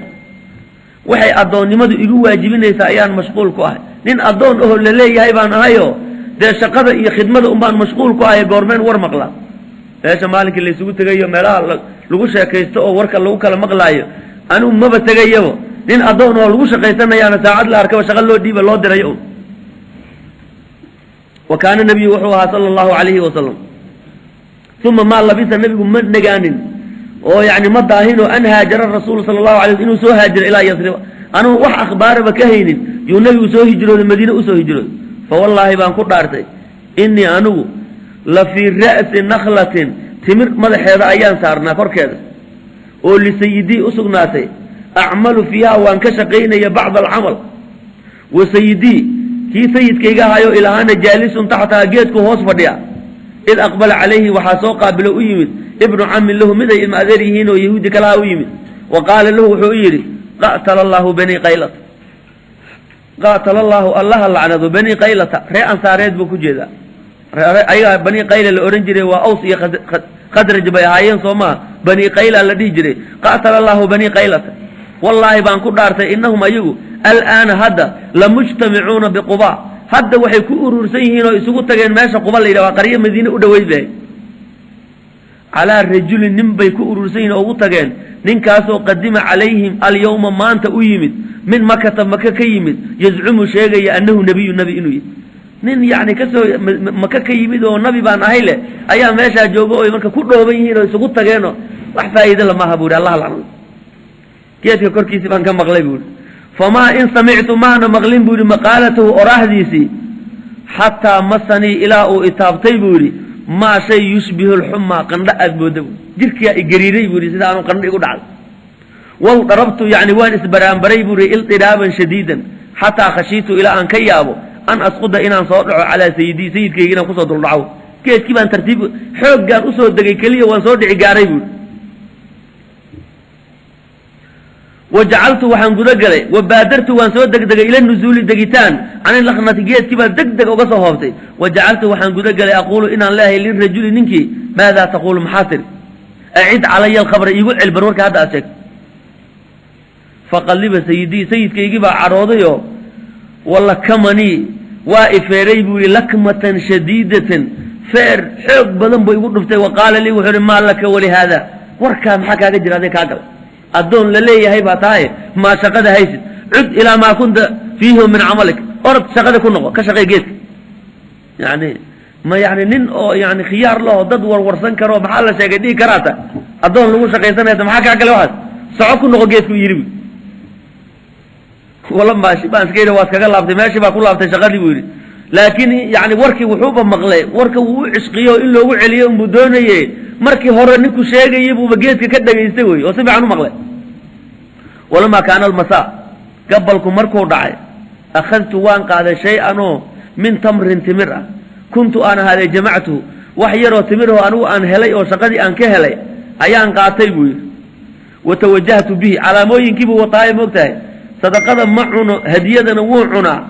waxay addoonnimadu igu waajibinaysaa ayaan mashquul ku ahay. Nin addoon ahoo la leeyahay baan ahayo, dee shaqada iyo khidmada un baan mashquul ku ahay. Goormeen war maqla? Meesha maalinkii laysugu tegayo, meelaha lagu sheekaysto oo warka lagu kala maqlaayo, anigu maba tegayabo. Nin addoon oo lagu shaqaysanayaana saacad la arkaba shaqa loo dhiiba, loo dirayo un. Wa kaana nabiyu, wuxuu ahaa, sala allahu calayhi wasalam. Uma maa labisa, nabigu ma nagaanin oo yani ma daahinoo, an haajara rasuulu sala allahu alay sl, inuu soo haajiro ilaa Yasriba. Anugu wax akhbaaraba ka haynin yuu nabigu soo hijrooday, Madiine usoo hijrooday. Fa wallaahi baan ku dhaartay, innii, anigu, la fii ra'si nakhlatin, timir madaxeeda ayaan saarnaa, korkeeda, oo lisayidii u sugnaatay, acmalu fiiha, waan ka shaqaynaya, bacda alcamal, wa sayidii, kii sayidkayga ahayo ilahaana, jaalisun taxtaha, geedku hoos fadhiya, id aqbala calayhi, waxaa soo qaabilo, u yimid, ibnu cammin lahu, mid ay ilma adeer yihiin oo yahuudi kalaha u yimid. Wa qaala lahu, wuxuu u yidhi: qatala allaahu banii Qaylata, qaatala allaahu, Allaha lacnado, banii Qaylata. Ree Ansaareed buu ku jeedaa. Ayagaa Banii Qayla la odhan jiray, waa Aws iyo Khadraj bay ahaayeen, soo maha? Banii Qayla la dhihi jiray. Qaatala allaahu banii Qaylata, wallaahi baan ku dhaartay, innahum, ayagu, alaana, hadda, lamujtamicuuna biQuba, hadda waxay ku urursan yihiin oo isugu tageen meesha Quba la yidhah, waa qaryo Madiine u dhoweyd bay, calaa rajulin, nin bay ku urursan yihin oo ugu tageen, Ninkaasoo qadima calayhim alyawma, maanta u yimid, min Makata, Maka ka yimid, yazcumu, sheegaya, annahu nebiyu, nabi inuu yahy. Nin yani kasoo Maka ka yimid oo nabi baan ahay leh ayaa meeshaa jooga, oy marka ku dhooban yihiin oo isugu tageenoo wax faa'iide lamaha, bu yidhi. Allah lacnado, geedka korkiisii baan ka maqlay, bu yidhi. Famaa in samictu, maana maqlin, buu yidhi, maqaalatahu, oraahdiisii, xataa masanii, ilaa uu itaabtay, buu yidhi, maa shay yushbihu lxumaa, qandho aad mooda, bu jirkiyaa igariiray, buu yidhi, sida aanu qandho igu dhacday. Wal darabtu, yani waan isbaraanbaray, buu yidhi, ildiraaban shadiidan, xataa khashiitu, ilaa aan ka yaabo, an asquda, inaan soo dhaco, calaa sayidii, sayidkayga inaan kusoo duldhaco. Geedkii baan tartiib xooggaan usoo degay, keliya waan soo dhici gaaray, buu yidhi. Wajacaltu, waxaan guda galay, wabaadartu, waan soo degdegay, ila nuzuuli, degitaan, can ilaknati, geedkii baan deg deg uga soo hoobtay. Wajacaltu, waxaan guda galay, aquulu, inaan leeyahay, lirajuli, ninkii, maadaa taquulu, maxaa tiri? Acid calaya alkhabra, iigu celbar warka hadda aad sheegto. Faqalliba sayidii, sayidkaygii baa cadhoodayoo, walakamanii, waa ifeeray, buu yihi, lakmatan shadiidatan, feer xoog badan buu igu dhuftay. Wa qaala lii, wuxuu ihi, maa laka wali haada, warkaa maxaa kaaga jira adee kaa gala? Addoon la leeyahay baa tahaye, maa shaqada haysid? Cud ilaa maa kunta fiihi min camalik, orod shaqada ku noqo, ka shaqey geedka. Yani ma yani nin oo yani khiyaar laho, dad warwarsan karo, maxaa la sheegay dhihi karaata, addoon lagu shaqaysanaysa, maxaa kaa gale waxaas? Soco, ku noqo geedku, yidhi. Bu wala maashi baan iska yidhi, waa iskaga laabtay, meeshii baa ku laabtay shaqadii, buu yidhi. Laakiin yani warkii wuxuuba maqlay, warka wuu u cishqiyo, in loogu celiyo unbuu doonaye. Markii hore ninku sheegayey buuba geedka ka dhegaystay wey, oo si fiican u maqlay. Walamaa kaana almasaa, gabalku markuu dhacay, akhadtu, waan qaaday, shay-an oo min tamrin, timir ah, kuntu aan ahaaday jamactuhu, wax yaroo timirho anigu aan helay oo shaqadii aan ka helay ayaan qaatay, buu yidhi. Wa tawajahtu bihi, calaamooyinkiibuu wataaye, moogtahay, sadaqada ma cuno, hadiyadana wuu cunaa.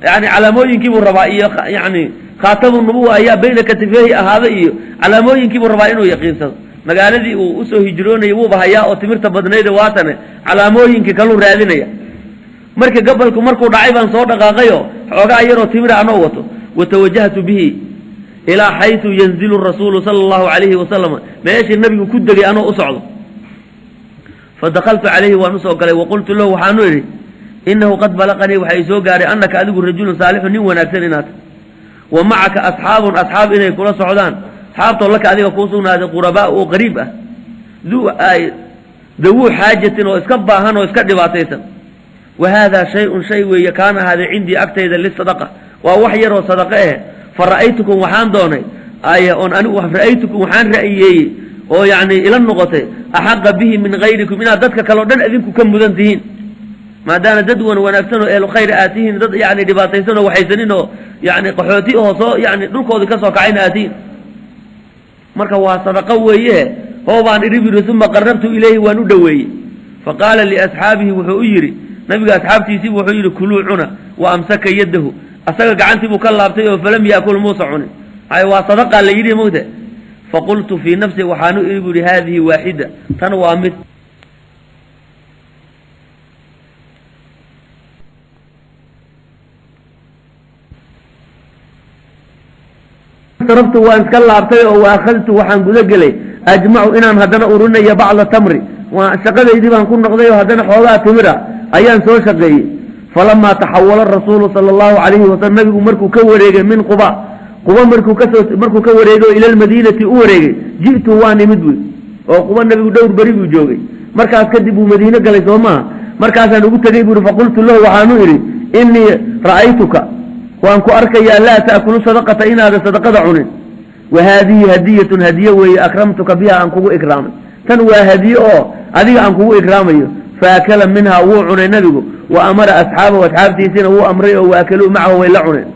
Yani calaamooyinkiibuu rabaa, iyo yani khaatamu nubuwa ayaa bayna katifeehi ahaaday, iyo calaamooyinkiibuu rabaa inuu yaqiinsado. Magaaladii uu usoo hijroonayay wuuba hayaa oo timirta badnayde, waatane calaamooyinkii kaluu raadinaya. Marka gabalku markuu dhacay baan soo dhaqaaqayo, xoogaa yaroo timira anoo wato. Watawajahtu bihi ilaa xaytu yanzilu rasuulu sala allahu calayhi wasalam, meeshii nabigu ku degay anoo u socdo. Fadakaltu calayhi, waan usoo galay. Waqultu lahu, waxaanu idhi, inahu qad balaqanii, waxaa i soo gaaray, annaka adigu rajulun saalixun, nin wanaagsan inaad, wa macaka asxaabun, asxaab inay kula socdaan, asxaabtoo laka, adiga kuu sugnaaday, qurabaa, oo qariib ah, duu dawuu xaajatin, oo iska baahan oo iska dhibaataysan. Wa haadaa shay-un, shay weeye, kaana ahaaday cindii, agtayda, lisadaqa, waa wax yaroo sadaqo eh. Fa ra'aytukum, waxaan doonay ay oon anigu, ra'aytukum, waxaan ra'yiyeeyey oo yacni ila noqotay, axaqa bihi min gayrikum, inaad dadka kale o dhan adinku ka mudan tihiin, maadaama dad wan wanaagsan oo ehlu khayr aad tihiin, dad yani dhibaataysan oo waxaysanin oo yani qaxooti oo soo yani dhulkoodii ka soo kacayna aad tihiin. Marka waa sadaqo weeye, hoo baan idhi, biri. Uma qarabtu ilayhi, waan u dhoweeyey. Faqaala liasxaabihi, wuxuu u yidhi nabiga asxaabtiisiibu wuxuu yidhi, kuluu, cuna. Wa amsaka yadahu, asaga gacantii buu ka laabtay oo falam yaakul, muusa cunin. Hay, waa sadaqaa la yidhi, mogta. Faqultu fii nafsi, waxaanu idhi, bu yidhi, haadihi waaxida, tan waa mid. Saraftu, waan iska laabtay oo wa akhadtu, waxaan guda gelay, ajmacu, inaan haddana urinayo, bacda tamri, waa shaqadaydii baan ku noqday oo haddana xoogaa timira ayaan soo shaqeeyey. Falamaa taxawala rasuulu sala allahu calayhi wasalam, nabigu markuu ka wareegay, min Quba, Quba markuu kasoo markuu ka wareegay oo ila lmadiinati u wareegay, ji'tu, waan imid, buy. Oo Quba nabigu dhowr beri buu joogay, markaas kadib buu Madiine galay, soo maaha? Markaasaan ugu tegey, buuri. Faqultu lahu, waxaanu idhi, innii ra'aytuka, waan ku arkayaa, laa ta'kulu sadaqata, inaadan sadaqada cunin. Wa haadihi hadiyatun, hadiye weeye, akramtuka biha, aan kugu ikraamay. Tan waa hadiye oo adiga aan kugu ikraamayo. Faakala minhaa, wuu cunay nabigu. Wa amara asxaabahu, asxaabtiisiina wuu amray oo waakaluu macahu, way la cuneen.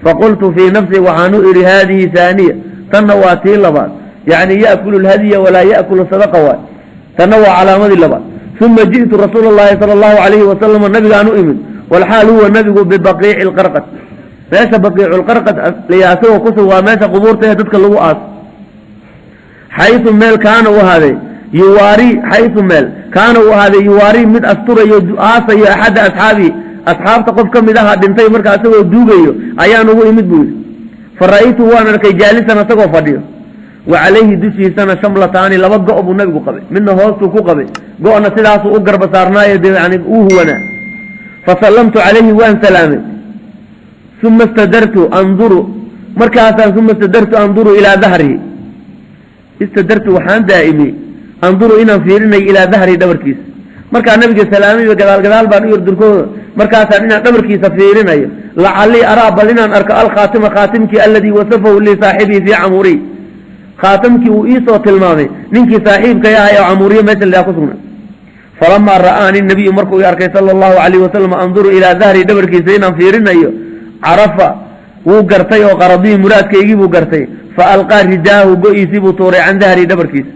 Faqultu fii nafsi, waxaanu idhi, haadihi haaniya, tanna waa tii labaad, yacni ya'kulu lhadya walaa ya'kulu sadaqa waay, tanna waa calaamadii labaad. Uma ji'tu rasuula allahi sala allahu calayhi wasalama, nabigaan u imid, walxaal huwa nabigu bibaqiici lqarqad, meesha baqiiculqarqad asagoo kusug, waa meesha qubuurta ee dadka lagu aaso. Xaysu meel kaana u ahaaday yuwaari, xaysu meel kaana uu ahaaday yuwaari, mid asturayo, aasayo, axadda asxaabihi, asxaabta qof ka mid aha dhintay, marka asagoo duugayo ayaan ugu imid, buu yidhi. Fa ra'aytu, waan arkay, jaalisan, asagoo fadhiyo. Wa calayhi dushiisana shamlataani, laba go' buu nabigu qabay, midna hoostuu ku qabay, go'na sidaasuu u garba saarnaayo, dee yani uu huwanaa. Fasallamtu calayhi, waan salaamay. Uma istadartu anduru, markaasaan uma istadartu anduru ilaa dahrihi. Istadartu, waxaan daa'imiyey, anduru, inaan fiirinayo, ilaa dahrihi, dhabarkiisa. Markaa nabiga salaamayba gadaal gadaal baan u yardurkooda, markaasaan inaan dhabarkiisa fiirinayo, lacallii araa, bal inaan arko, alkhaatima, khaatimkii, aladii wasafahu lii saaxibii fii Camuuriy, khaatamkii uu iisoo tilmaamay ninkii saaxiibkay ahay oo Camuuriye meesha la ku sugnay. Falamaa ra'aani nabiyu, markuu i arkay, sala allahu calayhi wasalam, anduru ilaa dahri, dhabarkiisa inaan fiirinayo, carafa, wuu gartay oo qaradii, muraadkaygii buu gartay. Fa alqaa ridaahu, go-iisii buu tuuray, can dahri, dhabarkiisa.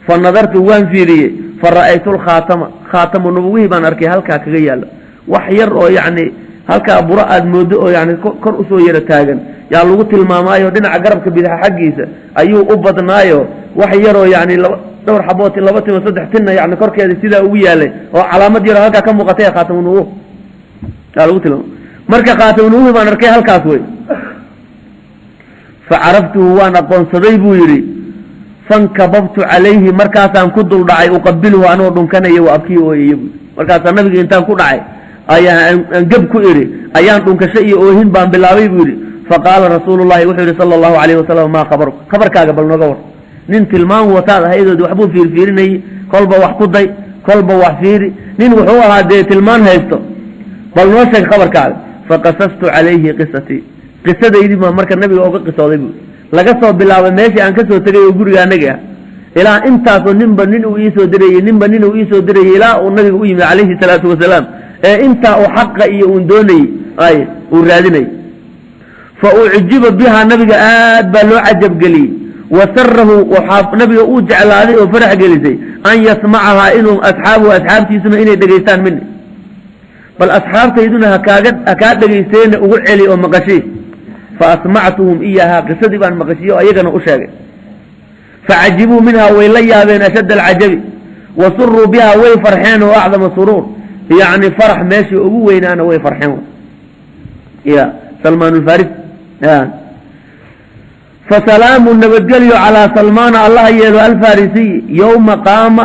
Fa nadartu, waan fiiriyey, fa ra'aytu lkhaatama, khaatamu nubuwihii baan arkay halkaa kaga yaallo, wax yar oo yacni halkaa buro aad mooddo oo yani kor usoo yaro taagan yaa lagu tilmaamaayo, dhinaca garabka bidaxa xaggiisa ayuu u badnaayo, wax yaroo yani laba dhowr xabooti, laba timo, saddex tinna yani korkeeda sidaa ugu yaalay oo calaamad yaroo halkaa ka muuqatay khaatamu nubuw yaa lagu tilmaama. Marka khaatamu nubuwihii baan arkay halkaas wey. Fa caraftuhu, waan aqoonsaday buu yidhi. Fankababtu calayhi, markaasaan ku dul dhacay, uqabiluhu, anoo dhunkanaya, wa abkii, ooyaya buu. Markaasaa nabiga intaan ku dhacay ayaa aan geb ku idhi, ayaan dhunkasho iyo oohin baan bilaabay buu yidhi. Faqaala rasuulu llahi, wuxuu yidhi, sala allahu alayhi wasalam: "Maa khabaruk? Khabarkaaga bal nooga war." Nin tilmaam wataad ahaydoodi, waxbuu fiirfiirinayey, kolba wax ku day, kolba wax fiiri, nin wuxuu ahaa dee tilmaan haysto. "Bal noo sheeg khabarkaaga." Faqasastu calayhi qisatii, qisadaydii baa marka nabiga oga qisooday buu, laga soo bilaabay meeshii aan ka soo tegay oo guriga anagi ah ilaa intaasoo ninba nin uu iisoo dirayey, ninba nin uu iisoo dirayey, ilaa uu nabiga u yimid calayhi salaatu wasalaam, ee intaa uu xaqa iyo uun doonayey ay uu raadinayay. Fa ucjiba bihaa, nabiga aad baa loo cajabgeliyey. Wasarahu, waxaa nabiga uu jeclaaday oo farax gelisay, an yasmacahaa, inuu asxaabuhu, asxaabtiisuna inay dhegaystaan, mini bal asxaabtayduna hakaaga hakaa dhegaysteena ugu celi oo maqashii. Fa asmactuhum iyahaa, qisadii baan maqashiye oo ayagana u sheegay. Facajibuu minhaa, way la yaabeen, ashadda alcajabi. Wa suruu bihaa, way farxeen oo acdama suruur, yacni farax meeshii ugu weynaana way farxeen. Ya Salmaan alfaris. Fasalaamu, nabadgelyo, calaa Salmaana allaha yeelo, alfarisiy, yowma qaama,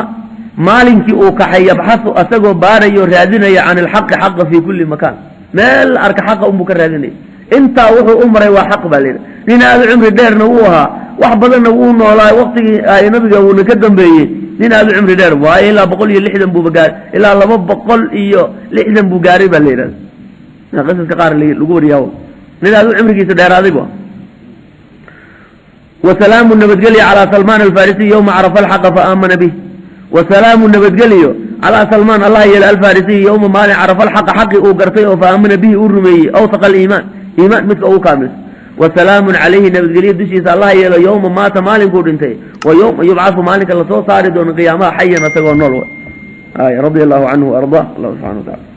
maalinkii uu kaxay, yabxasu, asagoo baarayo, raadinaya, can ilxaqi, xaqa, fii kulli makaan, meel la arka xaqa unbuu ka raadinaya. Intaa wuxuu u maray waa xaq baa layidhi. Nin aada cumri dheerna wuu ahaa, wax badanna wuu noolaa, waqtigii ay nabiga wuuna ka dambeeyey. Nin aada u cumri dheer waayo, ilaa 160 buuba gaaray, ilaa 260 buu gaaray baa la yidhahda, qisaska qaar lagu wariyaa. Nin aada u cumrigiisa dheeraaday bu. Wasalaamu, nabadgelyo, calaa Salmaan alfarisiy yowma carafa alxaqa faamana bih. Wasalaamu, nabadgelyo, calaa Salmaan allah yeelo, alfarisiy, yowma, maalin, carafa alxaqa, xaqi uu gartay oo faamana bihi, uu rumeeyey, awsaqa aliimaan, iimaan midka ugu kaamilsa. Wasalaamun calayhi, nabadgelyo dushiisa allah yeelo, yowma maata, maalinkuu dhintay, wa yowma yubcasu, maalinka lasoo saari doono qiyaamaha, xayan, asagoo nool. Ay radia allahu canhu ardaa allah subxana wa tacala.